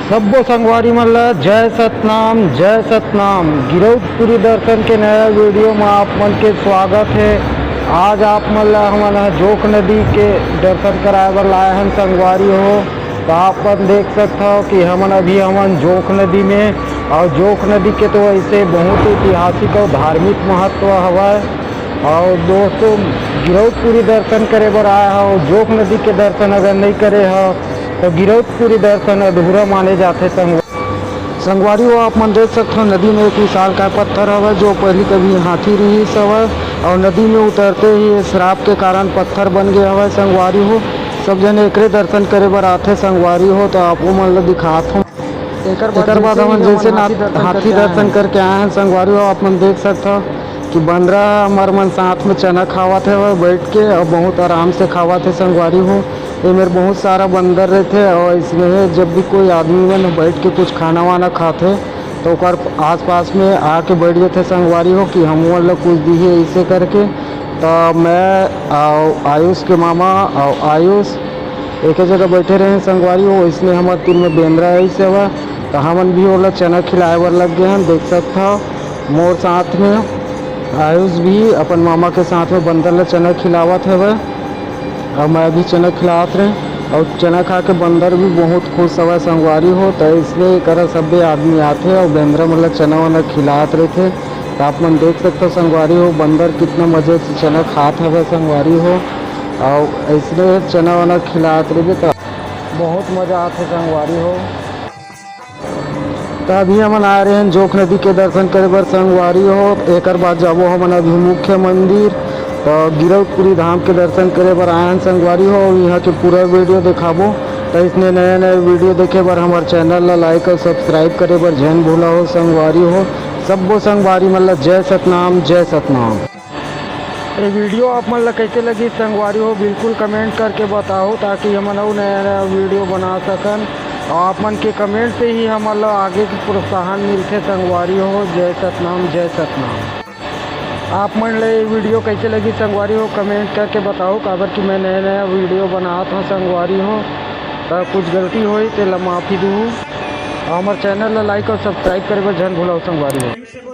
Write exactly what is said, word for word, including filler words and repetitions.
सब्बो संगवारी मन ला जय सतनाम, जय सतनाम। गिरौदपुरी दर्शन के नया वीडियो में आप मन के स्वागत है। आज आप मन ला हमन ह जोंक नदी के दर्शन कराए बर लाए हन संगवारी हो। तो आप मन देख सकत हव कि हमन अभी हमन जोंक नदी में, और जोंक नदी के तो ऐसे बहुत ऐतिहासिक और धार्मिक महत्व हवय। और दोस्तों, गिरौदपुरी दर्शन करे बर आए हव, जोंक नदी के दर्शन अगर नहीं करे हव तो गिरौदपुरी दर्शन अधूरा माने जाथे संगवारी। संगवारी हो, आप मन देख सकत हो नदी में एक विशालकाय पत्थर हवय, जो पहली कभी हाथी रिहिस हवय और नदी में उतरते ही ये श्राप के कारण पत्थर बन गए हवय संगवारी हो। सब जन एकरे दर्शन करे बर आथे संगवारी हो, तो आप मन ल दिखात हो। एकर बाद एकर बाद जैसे हमन ही जैसे हमन ना हाथी दर्शन हाथी करके आए दर्शन हन। करके आए हैं संगवारी हो, आप मन देख सकत हो कि बंदरा हमर मन साथ में चना खावत हे बैठ के, और बहुत आराम से खावत हे संगवारी हो। ये मेर बहुत सारा बंदर रहथे और इसमें जब भी कोई आदमी मन बैठ के कुछ खाना वाना खाथे तो ओकर आसपास में आके बैठ जाथे संगवारी हो कि हम लोग कुछ दिए ऐसे करके। तो मैं और आयुष के मामा और आयुष एक जगह बैठे रहे संगवारी हो, इसने हमर तीर में बेंदरा ऐसे हवा। तो हमन भी ओला चना खिलाए बर लग गए हैं, देख सकत हो मोर साथ में आयुष भी अपन मामा के साथ में बंदर ला चना खिलावत हवय। और मैं भी चना खिलात रहे और चना खा के बंदर भी बहुत खुश हवय संगवारी हो। तो इसलिए एकरा सब्बे आदमी आथे और बेंदरा मन ला चना वना खिलात रहथे। तो आप मन देख सकते हो संगवारी हो, बंदर कितना मजे से चना खात हवय संगवारी हो, और ऐसने चना वना खिलात रहिबे तो बहुत मजा आथे संगवारी हो। त अभी हमन आए रहे हैं जोंक नदी के दर्शन करे बर संगवारी हो। एकर बाद जाबो हमन अभी मुख्य मंदिर, तो गिरौदपुरी धाम के दर्शन करे बर आए हैं संगवारी हो। और यहाँ के पूरा वीडियो दिखाबो। तो इसने नए नए वीडियो देखे बर हमारे चैनल ला लाइक और सब्सक्राइब करे बर झन भूला हो संगवारी हो। सब्बो संगवारी मन ला जय सतनाम, जय सतनाम। ये वीडियो आप मन ला कैसे लगी संगवारी हो, बिल्कुल कमेंट करके बताओ, ताकि हमन अउ नया नया वीडियो बना सकन। और आप मन के कमेंट से ही हमन ला आगे के प्रोत्साहन मिलथे संगवारी हो। जय सतनाम, जय सतनाम। आप मन ले ये वीडियो कैसे लगी संगवारी हो, कमेंट करके बताओ, काबर कि मैं नया नया वीडियो बनात हूँ संगवारी हो, तो कुछ गलती होई तेला माफी दूँ। और हमारे चैनल ला लाइक और सब्सक्राइब करे बर झन भूलाओ संगवारी हो।